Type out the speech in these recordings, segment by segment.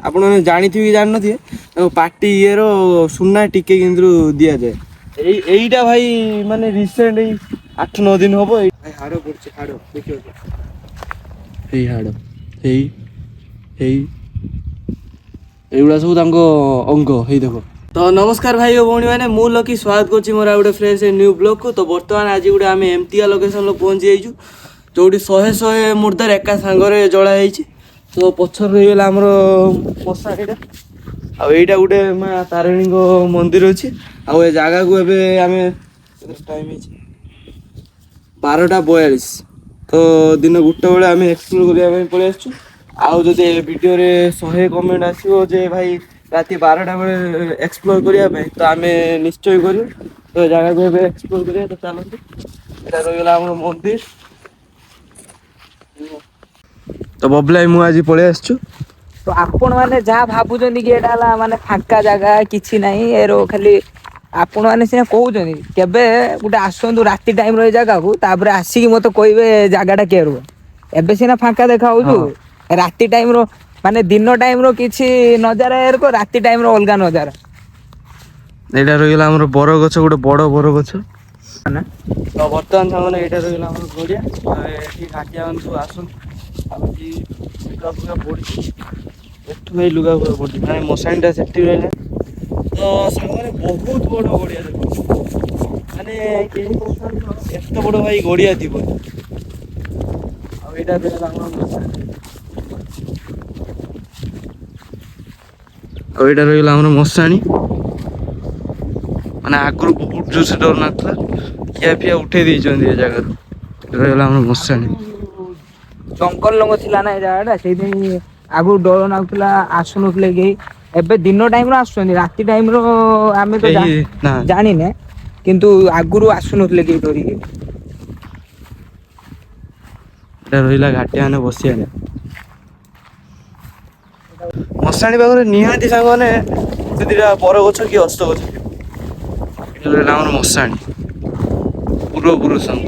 ଆପଣମାନେ ଜାଣିଥିବେ କି ଜାଣିନଥିବେ, ତାଙ୍କ ପାଟି ଇଏର ସୁନା ଟିକେ କିନ୍ତୁ ଦିଆଯାଏ। ଏଇଟା ଭାଇ ମାନେ ରିସେଣ୍ଟ ଏଇ 8-9 ଦିନ ହବ। ଏଇ ଭାଇ ହାଡ଼ ପଡୁଛି, ହାଡ଼ ଦେଖିବ, ଏଇ ହାଡ଼, ଏଇ ଏଇ ଏଇଗୁଡ଼ା ସବୁ ତାଙ୍କ ଅଙ୍ଗ। ହେଇ ଦେଖ। ତ ନମସ୍କାର ଭାଇ ଓ ଭଉଣୀମାନେ, ମୁଁ ଲକି ସ୍ୱାଗତ କରୁଛି ମୋର ଆଉ ଗୋଟେ ଫ୍ରେଶ୍ ନ୍ୟୁ ବ୍ଲଗ୍କୁ। ତ ବର୍ତ୍ତମାନ ଆଜି ଗୋଟେ ଆମେ ଏମିତିଆ ଲୋକେସନ୍ରେ ପହଞ୍ଚି ଯାଇଛୁ ଯୋଉଠି ଶହେ ଶହେ ମୁର୍ଦାର ଏକା ସାଙ୍ଗରେ ଜଳା ହେଇଛି। ତ ପଛରେ ରହିଗଲା ଆମର ମଶାଣିଟା, ଆଉ ଏଇଟା ଗୋଟେ ମା ତାରିଣୀଙ୍କ ମନ୍ଦିର ଅଛି। ଆଉ ଏ ଜାଗାକୁ ଏବେ ଆମେ ଟାଇମ୍ ହେଇଛି 12:42, ତ ଦିନ 1 ବେଳେ ଆମେ ଏକ୍ସପ୍ଲୋର କରିବା ପାଇଁ ପଳେଇ ଆସିଛୁ। ଆଉ ଯଦି ଏ ଭିଡ଼ିଓରେ 100 କମେଣ୍ଟ ଆସିବ ଯେ ଭାଇ ରାତି 12ଟା ବେଳେ ଏକ୍ସପ୍ଲୋର କରିବା ପାଇଁ, ତ ଆମେ ନିଶ୍ଚୟ କରିବୁ। ତ ଏ ଜାଗାକୁ ଏବେ ଏକ୍ସପ୍ଲୋର କରିବା, ତ ଚାଲନ୍ତୁ। ଏଇଟା ରହିଗଲା ଆମର ମନ୍ଦିର। ତ ବବଲା ମୁଁ ଆଜି ପଳେଇ ଆସିଛୁ। ତ ଆପଣ ମାନେ ଯାହା ଭାବୁଛନ୍ତି କି ଏଇଟା ହେଲା ମାନେ ଫାଙ୍କା ଜାଗା, କିଛି ନାହିଁ ଏର, ଖାଲି ଆପଣ ମାନେ ସିନା କହୁଛନ୍ତି। କେବେ ଗୋଟେ ଆସନ୍ତୁ ରାତି ଟାଇମ ର ଏଇ ଜାଗାକୁ, ତାପରେ ଆସିକି ମତେ କହିବେ ଜାଗାଟା କେରୁଆ। ଏବେ ସିନା ଫାଙ୍କା ଦେଖା ହଉଛୁ, ରାତି ଟାଇମ ର ମାନେ ଦିନ ଟାଇମ ର କିଛି ନଜାରା ଏରକ, ରାତି ଟାଇମ ର ଅଲଗା ନଜାରା। ଏଇଟା ରହିଗଲା ଆମର ବରଗଛ, ଗୋଟେ ବଡ ବରଗଛ। ତ ବର୍ତ୍ତମାନ ସାଙ୍ଗମାନେ ଏଇଟା ରହିଗଲା ଆମର ଗଡିଆ। ଏଠି ଘାଟିଆ ମାନେ ସବୁ ଆସନ୍ତି। ଆଉ ଏଠି ଲୁଗା ଫୁଗା ପଡିଛି, ଏଠୁ ଭାଇ ଲୁଗା ଫୁଗା ପଡିଛି, ମାନେ ମଶାଣିଟା ସେଠି ରହିଲା। ତ ସାଙ୍ଗମାନେ ବହୁତ ବଡ ଗଡିଆ ଦେଖ, ମାନେ କେହି ଏତେ ବଡ ଭାଇ ଗଡିଆ ଥିବ। ଆଉ ଏଇଟା ରହିଲା ଆମର ମଶାଣି। ଆଉ ଏଇଟା ରହିଗଲା ଆମର ମଶାଣି। ମାନେ ଆଗରୁ ବହୁତ ଜୋରସେ ଡର ଲାଗୁଥିଲା, ଖିଆ ଫିଆ ଉଠେଇ ଦେଇଛନ୍ତି ଏ ଜାଗାରୁ। ଏଇଟା ରହିଗଲା ଆମର ମଶାଣି। ଜଙ୍ଗଲ ଲଙ୍ଗ ଥିଲା ନା ଏ ଜାଗାଟା, ସେଇଥିପାଇଁ ଆଗରୁ ଡର ଲାଗୁଥିଲା, ଆସୁନଥିଲେ କେହି। ଏବେ ଦିନ ଟାଇମ ର ଆସୁଛନ୍ତି, ରାତି ଟାଇମ ର ଆମେ ତ କେହି ନା ଜାଣିନେ, କିନ୍ତୁ ଆଗରୁ ଆସୁନଥିଲେ କେହି ଡରିକି। ଏଇଟା ରହିଲା ଘାଟିଆ ମାନେ ବସିବା। ମଶାଣି ପାଖରେ ନିହାତି ସାଙ୍ଗମାନେ ଗୋଟେ ଦିଟା ବରଗଛ କି ଅସ୍ତ ଗଛ ଥିବ। ଏଇଟା ରହିଲା ଆମର ମଶାଣି, ପୂର୍ବପୁରୁଷଙ୍କ।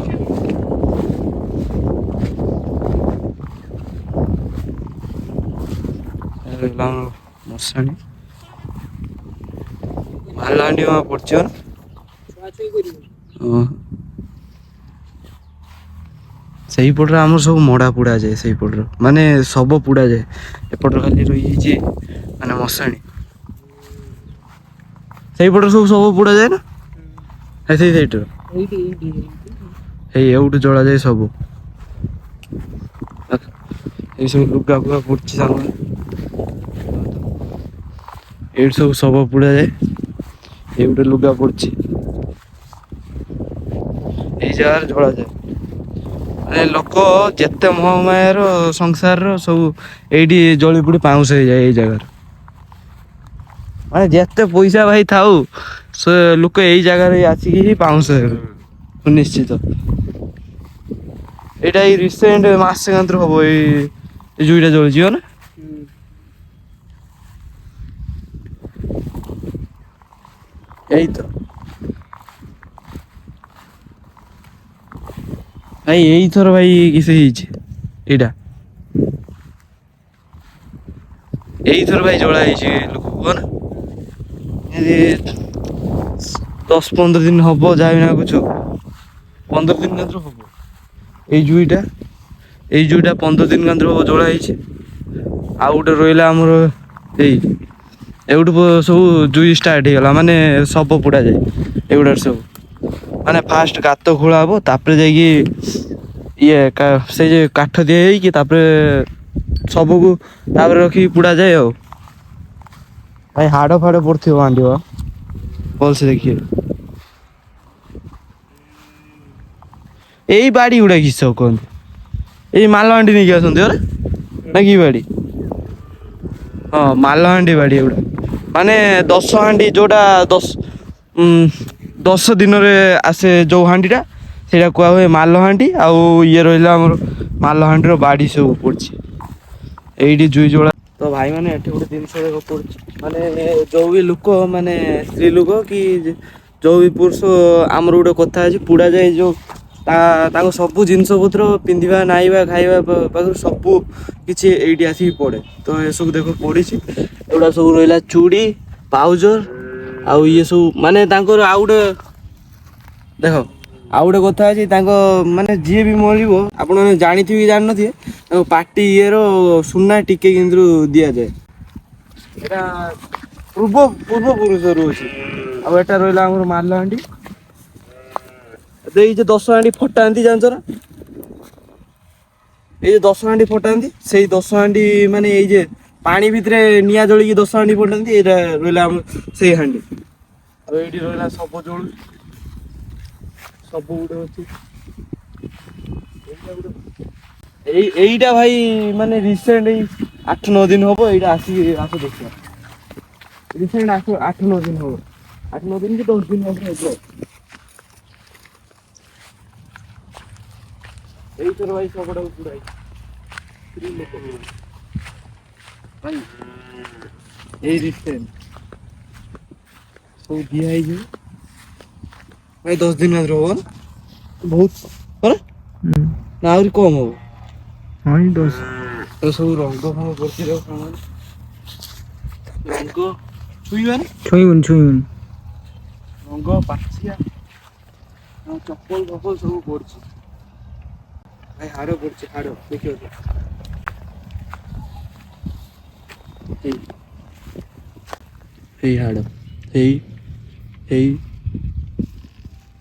ରହିଲା ଆମର ମଶାଣି। ମାଲହାଣ୍ଡି ମା ପଡିଛି ନା। ହଁ, ସେଇପଟରେ ଆମର ସବୁ ମଡ଼ା ପୋଡ଼ା ଯାଏ, ସେଇପଟର ମାନେ ଶବ ପୋଡ଼ା ଯାଏ। ଏପଟରେ ଖାଲି ରହିଯାଇଛି ମାନେ ମଶାଣି। ସେଇପଟରେ ସବୁ ଶବ ପୋଡ଼ା ଯାଏ ନା, ସେଇ ସାଇଡର ଏଇ ଏଉଠୁ ଜଳାଯାଏ ସବୁ। ଏଇ ସବୁ ଲୁଗା ଫୁଗା ପଡୁଛି ସାଙ୍ଗରେ। ଏଇଠି ସବୁ ଶବ ପୋଡ଼ା ଯାଏ। ଏଇ ଗୋଟେ ଲୁଗା ପଡୁଛି, ଏଇ ଜାଗାରେ ଜଳାଯାଏ। ମାନେ ଲୋକ ଯେତେ ମହାମାୟାର ସଂସାରର ସବୁ ଏଇଠି ଜଳି ପୋଡ଼ି ପାଉଁଶ ହେଇଯାଏ ଏଇ ଜାଗାରେ। ମାନେ ଯେତେ ପଇସା ଭାଇ ଥାଉ, ସେ ଲୋକ ଏଇ ଜାଗାରେ ଆସିକି ହିଁ ପାଉଁଶ ହେବେ ସୁନିଶ୍ଚିତ। ଏଇଟା ଏଇ ରିସେଣ୍ଟ ମାସେ କାନ୍ତର ହବ ଏଇ ଜୁଇଟା ଜଳିଯିବ ନା। ଏଇ ତ ଭାଇ ଏଇଥର ଭାଇ କିସ ହେଇଛି, ଏଇଟା ଏଇଥର ଭାଇ ଜଳା ହେଇଛି ଲୋକକୁ ନା। 10-15 ଦିନ ହବ, ଯାହା ବି ନା କୁଛୁ 15 ଦିନ କାନ୍ତର ହବ। ଏଇ ଜୁଇଟା 15 ଦିନ କାନ୍ତର ହବ ଜଳା ହେଇଛି। ଆଉ ଗୋଟେ ରହିଲା ଆମର ଏଇ ଏଇଠୁ ସବୁ ଜୁଇ ଷ୍ଟାର୍ଟ ହେଇଗଲା, ମାନେ ଶବ ପୋଡ଼ା ଯାଏ ଏଗୁଡ଼ାର ସବୁ। ମାନେ ଫାଷ୍ଟ ଗାତ ଖୋଳା ହବ, ତାପରେ ଯାଇକି ଇଏ ସେଇ ଯେ କାଠ ଦିଆ ହେଇକି ତାପରେ ସବୁକୁ ତାପରେ ରଖିକି ପୋଡ଼ା ଯାଏ। ଆଉ ଭାଇ ହାଡ଼ ଫାଡ଼ ପଡୁଥିବ ବାନ୍ଧିବ ଭଲସେ ଦେଖିବେ। ଏଇ ବାଡି ଗୁଡା କିସ କୁହନ୍ତି, ଏଇ ମାଲହାଣ୍ଡି ନେଇକି ଆସନ୍ତି ନା ନା କି ବାଡି? ହଁ, ମାଲହାଣ୍ଡି ବାଡି ଏଗୁଡା, ମାନେ 10 ହାଣ୍ଡି ଯୋଉଟା 10 ଦିନରେ ଆସେ ଯୋଉ ହାଣ୍ଡିଟା, ସେଇଟା କୁହା ହୁଏ ମାଲହାଣ୍ଡି। ଆଉ ଇଏ ରହିଲା ଆମର ମାଲହାଣ୍ଡିର ବାଡି ସବୁ ପଡୁଛି ଏଇଠି ଜୁଇ ଜଳା। ତ ଭାଇମାନେ ଏଠି ଗୋଟେ ଜିନିଷ ଦେଖ ପଡୁଛି, ମାନେ ଯୋଉ ବି ଲୋକ ମାନେ ସ୍ତ୍ରୀ ଲୋକ କି ଯୋଉ ବି ପୁରୁଷ, ଆମର ଗୋଟେ କଥା ଅଛି ପୋଡ଼ା ଯାଏ ଯୋଉ ତାଙ୍କ ସବୁ ଜିନିଷପତ୍ର ପିନ୍ଧିବା, ନାଇବା, ଖାଇବା ପାଖରୁ ସବୁ କିଛି ଏଇଠି ଆସିକି ପଡ଼େ। ତ ଏସବୁ ଦେଖ ପଡ଼ିଛି। ଏଗୁଡ଼ା ସବୁ ରହିଲା ଚୁଡ଼ି, ପାଉଜର ଆଉ ଇଏ ସବୁ। ମାନେ ତାଙ୍କର ଆଉ ଗୋଟେ ଦେଖ, ଆଉ ଗୋଟେ କଥା ଅଛି। ତାଙ୍କ ମାନେ ଯିଏ ବି ମରିବ, ଆପଣ ଜାଣିଥିବେ କି ଜାଣିନଥିବେ, ତାଙ୍କ ପାଟି ଇଏର ସୁନା ଟିକେ କିନ୍ତୁ ଦିଆଯାଏ। ଏଟା ପୂର୍ବ ପୁରୁଷରୁ ଅଛି। ଆଉ ଏଟା ରହିଲା ଆମର ମାଲ ହାଣ୍ଡି। ଏଇ ଯେ 10 ହାଣ୍ଡି ଫଟାନ୍ତି, ଜାଣିଛ ନା? ଏଇ ଯେ 10 ହାଣ୍ଡି ଫଟାନ୍ତି, ସେଇ 10 ହାଣ୍ଡି ମାନେ ଏଇ ଯେ ପାଣି ଭିତରେ ନିଆଁ ଜଳିକି 10 ହାଣ୍ଡି ଫଟାନ୍ତି, ଏଇଟା ରହିଲା ଆମ ସେଇ ହାଣ୍ଡି। ଆଉ ଏଇଠି ରହିଲା ସବୁ ଜଳୁଛି, ସବୁ ଗୋଟେ ଅଛି। ଏଇଟା ଗୋଟେ ଏଇଟା ଭାଇ ମାନେ ରିସେଣ୍ଟ ଏଇ 8-9 ଦିନ ହବ ଏଇଟା ଆସିକି। ଆସ ଦେଖିବା। ରିସେଣ୍ଟ 8-9 ଦିନ ହବ, 8-9 ଦିନ କି 10 ଦିନ ହବ ହେଇଯିବ। ଏଇଥର ଭାଇ ସବୁଟାକୁ ପୁରାଇ ସ୍ତ୍ରୀ ଲୋକ ଭାଇ, ଏଇ ରିସେଣ୍ଟ ସବୁ ଦିଆ ହେଇଯିବ ଭାଇ। 10 ଦିନ ମାତ୍ର ହବ ନା ବହୁତ ହଁ ନା ଆହୁରି କମ ହବ? ହଁ, ଏଇ 10। ଏ ସବୁ ରଙ୍ଗ ଫଙ୍ଗ ପଡିଛି ଦେଖ ସାମାନ। ରଙ୍ଗ ଛୁଇଁବାନି। ଛୁଇଁବୁନି, ଛୁଇଁବୁନି। ରଙ୍ଗ ପାଛିଆ ଆଉ ଚପଲ ଫପଲ ସବୁ ପଡିଛି ଭାଇ। ହାଡ଼ ପଡିଛି, ହାଡ଼ ଦେଖିବ ତ। ଏଇ ଏଇ ହାଡ଼, ଏଇ ଏଇ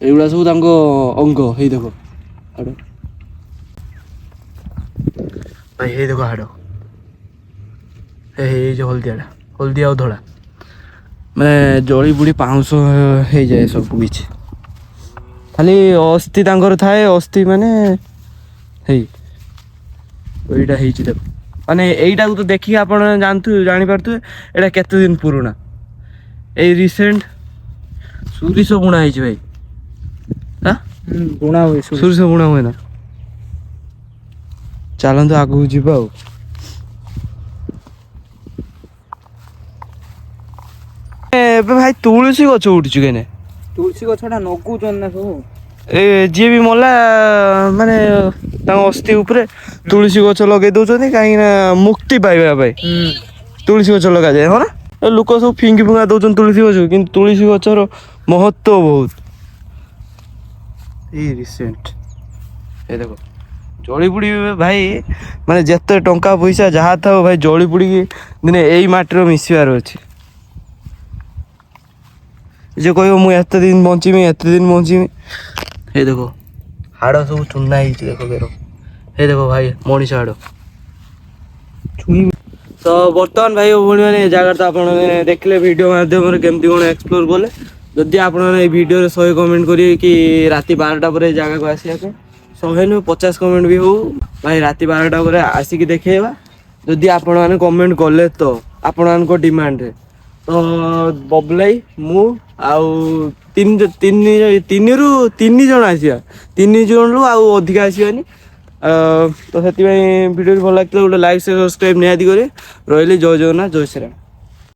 ଏଇଗୁଡ଼ା ସବୁ ତାଙ୍କ ଅଙ୍ଗ। ହେଇ ଦେଖ ହାଡ଼ ଭାଇ, ହେଇ ଦେଖ ହାଡ଼। ଏଇ ଯୋଉ ହଳଦିଆଟା, ହଳଦିଆ ଆଉ ଧଳା, ମାନେ ଜଳି ବୁଡ଼ି ପାଉଁଶ ହେଇଯାଏ ସବୁ କିଛି। ଖାଲି ଅସ୍ଥି ତାଙ୍କର ଥାଏ। ଅସ୍ଥି ମାନେ ହେଇ ଏଇଟା ହେଇଛି ଦେଖ। ମାନେ ଏଇଟାକୁ ତ ଦେଖିକି ଆପଣ ଜାଣୁଥିବେ, ଜାଣିପାରୁଥିବେ ଏଇଟା କେତେ ଦିନ ପୁରୁଣା। ଏଇ ରିସେଣ୍ଟ ସୁରିଷ ବୁଣା ହେଇଛି ଭାଇ। ହଁ। ବୁଣା ହୁଏ ସବୁ। ସୋରିଷ ବୁଣା ହୁଏ ନା? ଚାଲନ୍ତୁ ଆଗକୁ ଯିବା। ଆଉ ଏବେ ଭାଇ ତୁଳସୀ ଗଛ ଉଠୁଛି କେନେ? ତୁଳସୀ ଗଛଟା ନଗଉଛନ୍ତି ନା ସବୁ। ଏ ଯିଏ ବି ମଲା, ମାନେ ତାଙ୍କ ଅସ୍ଥି ଉପରେ ତୁଳସୀ ଗଛ ଲଗେଇ ଦଉଛନ୍ତି, କାହିଁକି ନା ମୁକ୍ତି ପାଇବା ପାଇଁ ତୁଳସୀ ଗଛ ଲଗାଯାଏ, ହଁ ନା? ଏ ଲୋକ ସବୁ ଫିଙ୍ଗି ଫୁଙ୍ଗା ଦଉଛନ୍ତି ତୁଳସୀ ଗଛ, କିନ୍ତୁ ତୁଳସୀ ଗଛର ମହତ୍ଵ ବହୁତ। ଏଇ ରିସେଣ୍ଟ ଏ ଦେଖ ଜଳି ପୋଡ଼ି ଭାଇ। ମାନେ ଯେତେ ଟଙ୍କା ପଇସା ଯାହା ଥାଉ ଭାଇ, ଜଳି ପୋଡ଼ିକି ଦିନେ ଏଇ ମାଟିର ମିଶିବାର ଅଛି। ଯେ କହିବ ମୁଁ ଏତେ ଦିନ ବଞ୍ଚିମି, ଏତେ ଦିନ ବଞ୍ଚିମି। ଏଇ ଦେଖ ହାଡ଼ ସବୁ ଚୁନା ହେଇଛି ଦେଖ ବେର। ଏଇ ଦେଖ ଭାଇ ମଣିଷ ହାଡ଼। ଛୁଇଁ ତ ବର୍ତ୍ତମାନ ଭାଇ ଓ ଭଉଣୀମାନେ, ଏ ଜାଗାରେ ତ ଆପଣମାନେ ଦେଖିଲେ ଭିଡ଼ିଓ ମାଧ୍ୟମରେ କେମିତି କ'ଣ ଏକ୍ସପ୍ଲୋର କଲେ। ଯଦି ଆପଣମାନେ ଏଇ ଭିଡ଼ିଓରେ 100 କମେଣ୍ଟ କରିବେ କି ରାତି 12ଟା ପରେ ଏ ଜାଗାକୁ ଆସିବା ପାଇଁ, 100 ନୁହେଁ, 50 କମେଣ୍ଟ ବି ହଉ ଭାଇ, ରାତି 12ଟା ପରେ ଆସିକି ଦେଖେଇବା। ଯଦି ଆପଣମାନେ କମେଣ୍ଟ କଲେ ତ ଆପଣମାନଙ୍କ ଡିମାଣ୍ଡରେ ତ ବବଲାଇ, ମୁଁ ଆଉ ତିନି ତିନି ତିନିରୁ ତିନି ଜଣ ଆସିବା, ତିନି ଜଣରୁ ଆଉ ଅଧିକା ଆସିବାନି। ତ ସେଥିପାଇଁ ଭିଡ଼ିଓଟି ଭଲ ଲାଗିଥିଲା ଗୋଟେ ଲାଇକ୍, ସବସ୍କ୍ରାଇବ୍ ନିହାତି କରିବେ। ରହିଲି, ଜୟ ଜଗନ୍ନାଥ, ଜୟ ଶ୍ରୀରାମ।